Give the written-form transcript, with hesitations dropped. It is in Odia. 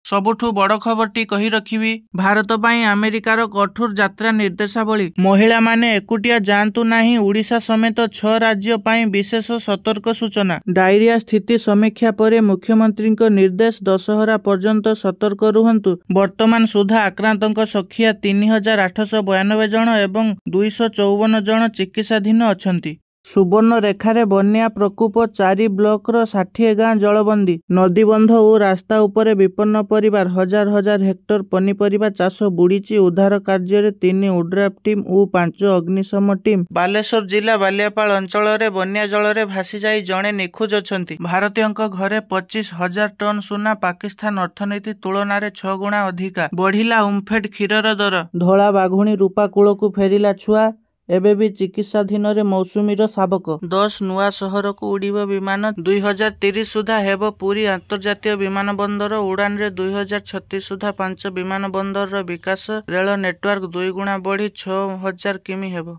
ସବୁଠୁ ବଡ଼ ଖବରଟି କହି ରଖିବି, ଭାରତ ପାଇଁ ଆମେରିକାର କଠୋର ଯାତ୍ରା ନିର୍ଦ୍ଦେଶାବଳୀ। ମହିଳାମାନେ ଏକୁଟିଆ ଯାଆନ୍ତୁ ନାହିଁ। ଓଡ଼ିଶା ସମେତ ଛଅ ରାଜ୍ୟ ପାଇଁ ବିଶେଷ ସତର୍କ ସୂଚନା। ଡାଇରିଆ ସ୍ଥିତି ସମୀକ୍ଷା ପରେ ମୁଖ୍ୟମନ୍ତ୍ରୀଙ୍କ ନିର୍ଦ୍ଦେଶ, ଦଶହରା ପର୍ଯ୍ୟନ୍ତ ସତର୍କ ରୁହନ୍ତୁ। ବର୍ତ୍ତମାନ ସୁଦ୍ଧା ଆକ୍ରାନ୍ତଙ୍କ ସଂଖ୍ୟା 3892 ଜଣ ଏବଂ 254 ଜଣ ଚିକିତ୍ସାଧୀନ ଅଛନ୍ତି। ସୁବର୍ଣ୍ଣରେଖାରେ ବନ୍ୟା ପ୍ରକୋପ, ଚାରି ବ୍ଲକର 60 ଗାଁ ଜଳବନ୍ଦୀ। ନଦୀବନ୍ଧ ଓ ରାସ୍ତା ଉପରେ ବିପନ୍ନ ପରିବାର, ହଜାର ହଜାର ହେକ୍ଟର ପନିପରିବା ଚାଷ ବୁଡ଼ିଛି। ଉଦ୍ଧାର କାର୍ଯ୍ୟରେ ତିନି ଓଡ୍ରାଫ ଟିମ୍ ଓ ପାଞ୍ଚ ଅଗ୍ନିଶମ ଟିମ୍। ବାଲେଶ୍ୱର ଜିଲ୍ଲା ବାଲିଆପାଳ ଅଞ୍ଚଳରେ ବନ୍ୟା ଜଳରେ ଭାସିଯାଇ ଜଣେ ନିଖୋଜ ଅଛନ୍ତି। ଭାରତୀୟଙ୍କ ଘରେ 25,000 ଟନ୍ ସୁନା, ପାକିସ୍ତାନ ଅର୍ଥନୀତି ତୁଳନାରେ ଛଅଗୁଣା ଅଧିକା। ବଢ଼ିଲା ଓମ୍ଫେଡ୍ କ୍ଷୀରର ଦର। ଧଳା ବାଘୁଣୀ ରୂପା କୂଳକୁ ଫେରିଲା ଛୁଆ, ଏବେ ବି ଚିକିତ୍ସାଧୀନରେ ମୌସୁମୀର ଶାବକ। 10 ନୂଆ ସହରକୁ ଉଡ଼ିବ ବିମାନ, 2030 ସୁଦ୍ଧା ହେବ ପୁରୀ ଅନ୍ତର୍ଜାତୀୟ ବିମାନବନ୍ଦର। ଉଡ଼ାନରେ 2036 ସୁଦ୍ଧା ପାଞ୍ଚ ବିମାନବନ୍ଦରର ବିକାଶ। ରେଳ ନେଟୱାର୍କ ଦୁଇଗୁଣା ବଢ଼ି 6000 କିମି ହେବ।